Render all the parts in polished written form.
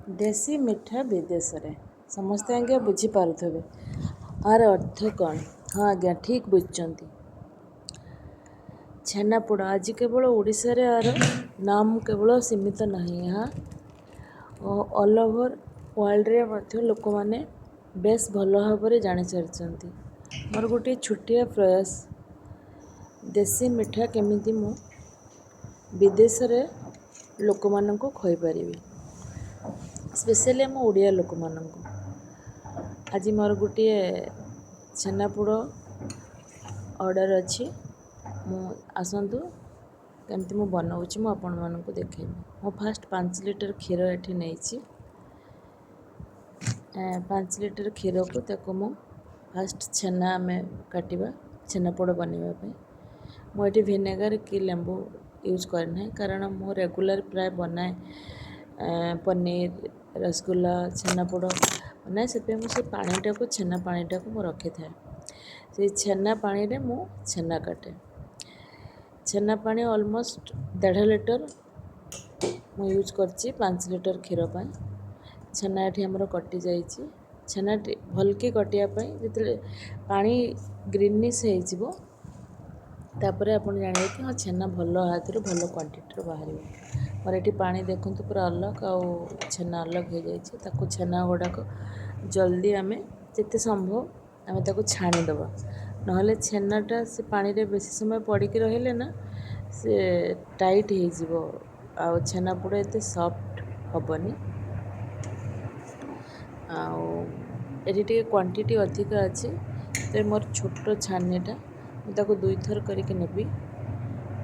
ଦେଶୀ ମିଠା ବିଦେଶରେ। ସମସ୍ତେ ଆଜ୍ଞା ବୁଝିପାରୁଥିବେ ଆର ଅର୍ଥ କ'ଣ? ହଁ ଆଜ୍ଞା, ଠିକ୍ ବୁଝିଛନ୍ତି। ଛେନାପୋଡ଼ ଆଜି କେବଳ ଓଡ଼ିଶାରେ ଆର ନାମ କେବଳ ସୀମିତ ନାହିଁ, ଏହା ଅଲ୍ ଓଭର୍ ୱାର୍ଲଡ଼ରେ ମଧ୍ୟ ଲୋକମାନେ ବେଶ ଭଲ ଭାବରେ ଜାଣିସାରିଛନ୍ତି। ମୋର ଗୋଟିଏ ଛୋଟିଆ ପ୍ରୟାସ, ଦେଶୀ ମିଠା କେମିତି ମୁଁ ବିଦେଶରେ ଲୋକମାନଙ୍କୁ ଖୁଆଇପାରିବି, ସ୍ପେଶିଆଲି ଆମ ଓଡ଼ିଆ ଲୋକମାନଙ୍କୁ। ଆଜି ମୋର ଗୋଟିଏ ଛେନାପୋଡ଼ ଅର୍ଡ଼ର ଅଛି। ମୁଁ ଆସନ୍ତୁ, କେମିତି ମୁଁ ବନାଉଛି ମୁଁ ଆପଣମାନଙ୍କୁ ଦେଖେଇବି। ମୁଁ ଫାଷ୍ଟ 5 ଲିଟର କ୍ଷୀର ଏଠି ନେଇଛି। 5 ଲିଟର କ୍ଷୀରକୁ ତାକୁ ମୁଁ ଫାଷ୍ଟ ଛେନା ଆମେ କାଟିବା ଛେନାପୋଡ଼ ବନେଇବା ପାଇଁ। ମୁଁ ଏଠି ଭିନେଗାର କି ଲେମ୍ବୁ ୟୁଜ୍ କରିନାହିଁ, କାରଣ ମୁଁ ରେଗୁଲାର ପ୍ରାୟ ବନାଏ ପନିର, ରସଗୋଲା, ଛେନାପୋଡ଼ ବନାଏ। ସେଥିପାଇଁ ମୁଁ ସେ ପାଣିଟାକୁ, ଛେନା ପାଣିଟାକୁ ମୁଁ ରଖିଥାଏ। ସେଇ ଛେନା ପାଣିରେ ମୁଁ ଛେନା କାଟେ। ଛେନା ପାଣି ଅଲମୋଷ୍ଟ 1.5 ଲିଟର ମୁଁ ୟୁଜ୍ କରିଛି 5 ଲିଟର କ୍ଷୀର ପାଇଁ। ଛେନା ଏଠି ଆମର କଟିଯାଇଛି। ଛେନାଟି ଭଲକି କଟିବା ପାଇଁ ଯେତେବେଳେ ପାଣି ଗ୍ରୀନିସ୍ ହେଇଯିବ, ତାପରେ ଆପଣ ଜାଣିବେ କି ହଁ, ଛେନା ଭଲ ହାତରୁ ଭଲ କ୍ୱାଣ୍ଟିଟିର ବାହାରିବ। ମୋର ଏଠି ପାଣି ଦେଖନ୍ତୁ, ପୁରା ଅଲଗା ଆଉ ଛେନା ଅଲଗା ହେଇଯାଇଛି। ତାକୁ ଛେନା ଗୁଡ଼ାକ ଜଲ୍ଦି ଆମେ ଯେତେ ସମ୍ଭବ ଆମେ ତାକୁ ଛାଣିଦେବା, ନହେଲେ ଛେନାଟା ସେ ପାଣିରେ ବେଶୀ ସମୟ ପଡ଼ିକି ରହିଲେ ନା ସେ ଟାଇଟ୍ ହେଇଯିବ ଆଉ ଛେନାପୋଡ଼ ଏତେ ସଫ୍ଟ ହେବନି। ଆଉ ଏଠି ଟିକେ କ୍ୱାଣ୍ଟିଟି ଅଧିକା ଅଛି, ତ ମୋର ଛୋଟ ଛାନିଟା, ମୁଁ ତାକୁ ଦୁଇଥର କରିକି ନେବି।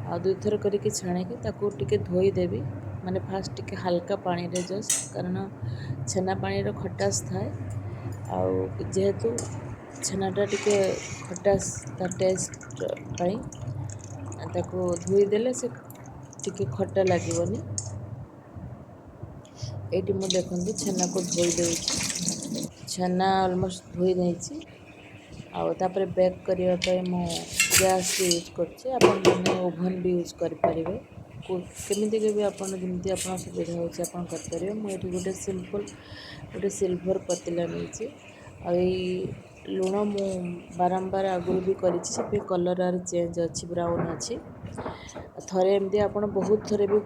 ଆଉ ଦୁଇଥର କରିକି ଛାଣିକି ତାକୁ ଟିକେ ଧୋଇଦେବି, ମାନେ ଫାଷ୍ଟ ଟିକେ ହାଲକା ପାଣିରେ ଜଷ୍ଟ, କାରଣ ଛେନା ପାଣିର ଖଟାସ ଥାଏ। ଆଉ ଯେହେତୁ ଛେନାଟା ଟିକେ ଖଟାସ, ତା ଟେଷ୍ଟ ପାଇଁ ତାକୁ ଧୋଇଦେଲେ ସେ ଟିକେ ଖଟା ଲାଗିବନି। ଏଇଠି ମୁଁ ଦେଖନ୍ତୁ ଛେନାକୁ ଧୋଇ ଦେଉଛି। ଛେନା ଅଲମୋଷ୍ଟ ଧୋଇ ଦେଇଛି। ଆଉ ତାପରେ ବେକ୍ କରିବା ପାଇଁ ମୁଁ ଗ୍ୟାସ୍ ବି ୟୁଜ୍ କରୁଛି। ଆପଣମାନେ ଓଭନ୍ ବି ୟୁଜ୍ କରିପାରିବେ। କେମିତି ବି ଆପଣ ଯେମିତି ଆପଣ ସୁବିଧା ହେଉଛି, ଆପଣ କରିପାରିବେ। ମୁଁ ଏଠି ଗୋଟେ ସିମ୍ପଲ୍ ଗୋଟେ ସିଲଭର୍ ପତିଲା ନେଇଛି। ଆଉ ଏଇ ଲୁଣ ମୁଁ ବାରମ୍ବାର ଆଗରୁ ବି କରିଛି, ସେଥିପାଇଁ କଲର୍ ଆର ଚେଞ୍ଜ ଅଛି, ବ୍ରାଉନ୍ ଅଛି। ଥରେ ଏମିତି ଆପଣ ବହୁତ ଥର ବି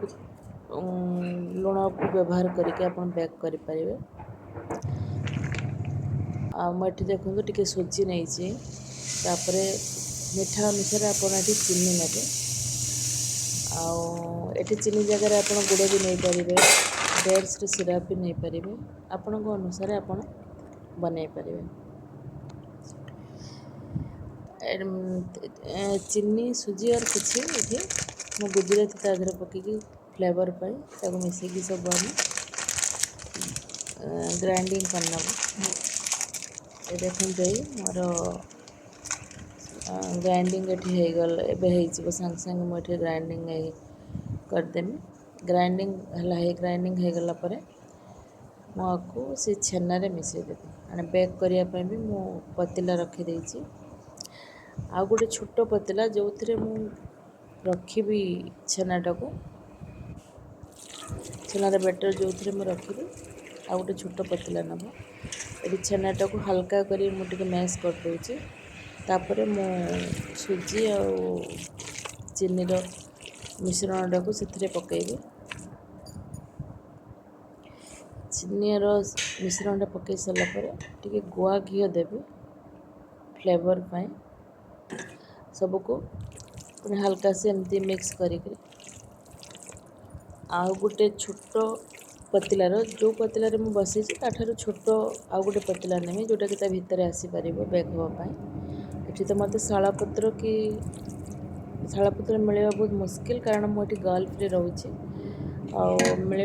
ଲୁଣକୁ ବ୍ୟବହାର କରିକି ଆପଣ ବେକ୍ କରିପାରିବେ। ଆଉ ମୁଁ ଏଠି ଦେଖନ୍ତୁ ଟିକେ ସୁଜି ନେଇଛି। ତାପରେ ମିଠା ଅନୁସାରେ ଆପଣ ଏଠି ଚିନି ନେବେ। ଆଉ ଏଠି ଚିନି ଜାଗାରେ ଆପଣ ଗୁଡ଼ ବି ନେଇପାରିବେ, ଡେଟ୍ସର ସିରପ୍ ବି ନେଇପାରିବେ। ଆପଣଙ୍କ ଅନୁସାରେ ଆପଣ ବନେଇ ପାରିବେ। ଚିନି, ସୁଜି ଆଉ କିଛି ଏଠି ମୁଁ ଗୁଜୁରାତି ତା ଦେହରେ ପକେଇକି ଫ୍ଲେଭର୍ ପାଇଁ ତାକୁ ମିଶେଇକି ସବୁ ଆମେ ଗ୍ରାଇଣ୍ଡିଙ୍ଗ କରିନେବୁ। ଏ ଦେଖନ୍ତୁ, ଏଇ ମୋର ଗ୍ରାଇଣ୍ଡିଙ୍ଗ ଏଠି ହେଇଗଲା। ଏବେ ହେଇଯିବ ସାଙ୍ଗେ ସାଙ୍ଗେ। ମୁଁ ଏଠି ଗ୍ରାଇଣ୍ଡିଙ୍ଗ କରିଦେମି। ଗ୍ରାଇଣ୍ଡିଙ୍ଗ ହେଲା, ହେଇ ଗ୍ରାଇଣ୍ଡିଙ୍ଗ ହେଇଗଲା ପରେ ମୁଁ ଆକୁ ସେ ଛେନାରେ ମିଶାଇ ଦେବି। ମାନେ ବେକ୍ କରିବା ପାଇଁ ବି ମୁଁ ପତିଲା ରଖିଦେଇଛି। ଆଉ ଗୋଟେ ଛୋଟ ପତିଲା ଯେଉଁଥିରେ ମୁଁ ରଖିବି ଛେନାଟାକୁ, ଛେନାର ବେଟର୍ ଯେଉଁଥିରେ ମୁଁ ରଖିବି, ଆଉ ଗୋଟେ ଛୋଟ ପତିଲା ନେବ। ଏଠି ଛେନାଟାକୁ ହାଲକା କରି ମୁଁ ଟିକେ ମ୍ୟାସ୍ କରିଦେଉଛି। ତାପରେ ମୁଁ ସୁଜି ଆଉ ଚିନିର ମିଶ୍ରଣଟାକୁ ସେଥିରେ ପକାଇବି। ଚିନିର ମିଶ୍ରଣଟା ପକାଇ ସାରିଲା ପରେ ଟିକେ ଗୁଆ ଘିଅ ଦେବି ଫ୍ଲେଭର୍ ପାଇଁ। ସବୁକୁ ପୁଣି ହାଲକା ସେ ଏମିତି ମିକ୍ସ କରିକି ଆଉ ଗୋଟେ ଛୋଟ ପତିଲାର, ଯେଉଁ ପତିଲାରେ ମୁଁ ବସେଇଛି ତାଠାରୁ ଛୋଟ ଆଉ ଗୋଟେ ପତିଲା ନେବି, ଯେଉଁଟାକି ତା ଭିତରେ ଆସିପାରିବ ବେକ୍ ହେବା ପାଇଁ। ଏଠି ତ ମୋତେ ଶାଳପତ୍ର କି ଶାଳପତ୍ର ମିଳିବା ବହୁତ ମୁସ୍କିଲ, କାରଣ ମୁଁ ଏଠି ଗଲ୍ଫରେ ରହୁଛି। ଆଉ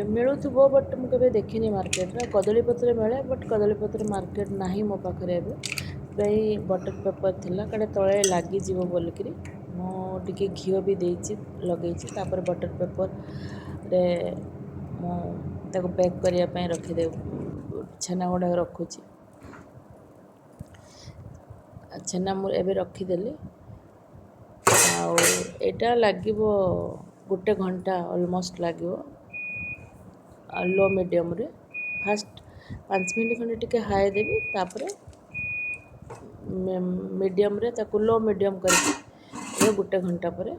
ମିଳୁଥିବ, ବଟ୍ ମୁଁ କେବେ ଦେଖିନି ମାର୍କେଟରେ। କଦଳୀପତ୍ର ମିଳେ, ବଟ୍ କଦଳୀପତ୍ର ମାର୍କେଟ ନାହିଁ ମୋ ପାଖରେ ଏବେ। ସେଥିପାଇଁ ବଟର୍ ପେପର୍ ଥିଲା, କାରଣ ତଳେ ଲାଗିଯିବ ବୋଲିକିରି ମୁଁ ଟିକେ ଘିଅ ବି ଦେଇଛି, ଲଗେଇଛି। ତାପରେ ବଟର୍ ପେପର୍ରେ ମୁଁ ତାକୁ ବେକ୍ କରିବା ପାଇଁ ରଖିଦେ ଛେନା ଗୁଡ଼ାକ ରଖୁଛି। ଛେନା ମୁଁ ଏବେ ରଖିଦେଲି। ଆଉ ଏଇଟା ଲାଗିବ ଗୋଟେ ଘଣ୍ଟା ଅଲମୋଷ୍ଟ ଲାଗିବ ଲୋ ମିଡ଼ିୟମରେ। ଫାଷ୍ଟ 5 ମିନିଟ୍ ଖଣ୍ଡେ ଟିକେ ହାଇ ଦେବି, ତାପରେ ମିଡ଼ିୟମ୍ରେ ତାକୁ ଲୋ ମିଡ଼ିୟମ୍ କରିକି ଏବେ ଗୋଟେ ଘଣ୍ଟା ପରେ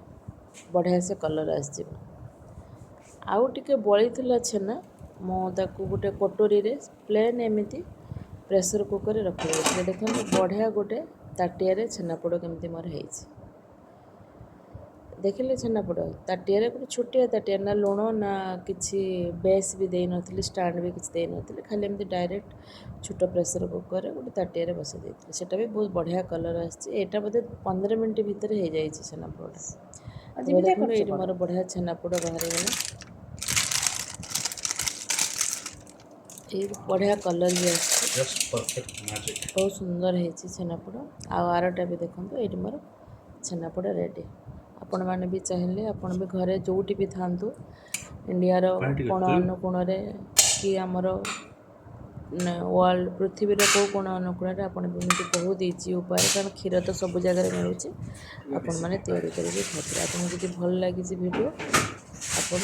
ବଢ଼ିଆ ସେ କଲର୍ ଆସିଯିବ। ଆଉ ଟିକେ ବଳିଥିଲା ଛେନା, ମୁଁ ତାକୁ ଗୋଟେ କଟୋରୀରେ ପ୍ଲେନ୍ ଏମିତି ପ୍ରେସର୍ କୁକର୍ରେ ରଖିଦେଇଥିଲି। ଦେଖନ୍ତୁ, ବଢ଼ିଆ ଗୋଟେ ତାଟିଆରେ ଛେନାପୋଡ଼ କେମିତି ମୋର ହେଇଛି। ଦେଖିଲେ ଛେନାପୋଡ଼ ତାଟିଆରେ, ଗୋଟେ ଛୋଟିଆ ତାଟିଆ, ନା ଲୁଣ ନା କିଛି ବେସ୍ ବି ଦେଇନଥିଲି, ଷ୍ଟାଣ୍ଡ ବି କିଛି ଦେଇନଥିଲି। ଖାଲି ଏମିତି ଡାଇରେକ୍ଟ ଛୋଟ ପ୍ରେସର୍ କୁକର୍ରେ ଗୋଟେ ତାଟିଆରେ ବସାଇ ଦେଇଥିଲି। ସେଇଟା ବି ବହୁତ ବଢ଼ିଆ କଲର୍ ଆସିଛି। ଏଇଟା ବୋଧେ 15 ମିନିଟ୍ ଭିତରେ ହେଇଯାଇଛି ଛେନାପୋଡ଼ଟା। ଆଉ ତେବେ ଯେମିତିଆ ଦେଖନ୍ତୁ, କରୁଛ ଏଇଠି କର। ମୋର ବଢ଼ିଆ ଛେନାପୋଡ଼ ବାହାରିଗଲା। ଏଇ ବଢ଼ିଆ କଲର୍ ବି ଆସିଛି। Just perfect magic. ବହୁତ ସୁନ୍ଦର ହେଇଛି ଛେନାପୋଡ଼। ଆଉ ଆରଟା ବି ଦେଖନ୍ତୁ, ଏଇଠି ମୋର ଛେନାପୋଡ଼ ରେଡ଼ି। ଆପଣମାନେ ବି ଚାହିଁଲେ ଆପଣ ବି ଘରେ ଯେଉଁଠି ବି ଥାଆନ୍ତୁ, ଇଣ୍ଡିଆର ପାଣି ଟିକେ କୋଣ ପିଇବୁ? ଅନୁକୋଣରେ କି ଆମର ୱାର୍ଲଡ଼, ପୃଥିବୀର କେଉଁ କୋଣ ଅନୁକୋଣରେ, ଆପଣ ବି ଏମିତି ବହୁତ ଇଜି ଉପାୟରେ, କାରଣ କ୍ଷୀର ତ ସବୁ ଜାଗାରେ ମିଳୁଛି, ଆପଣମାନେ ତିଆରି କରିକି ଖାଇପାରିବେ। ଆପଣଙ୍କୁ ଯଦି ଭଲ ଲାଗିଛି ଭିଡ଼ିଓ, ଆପଣ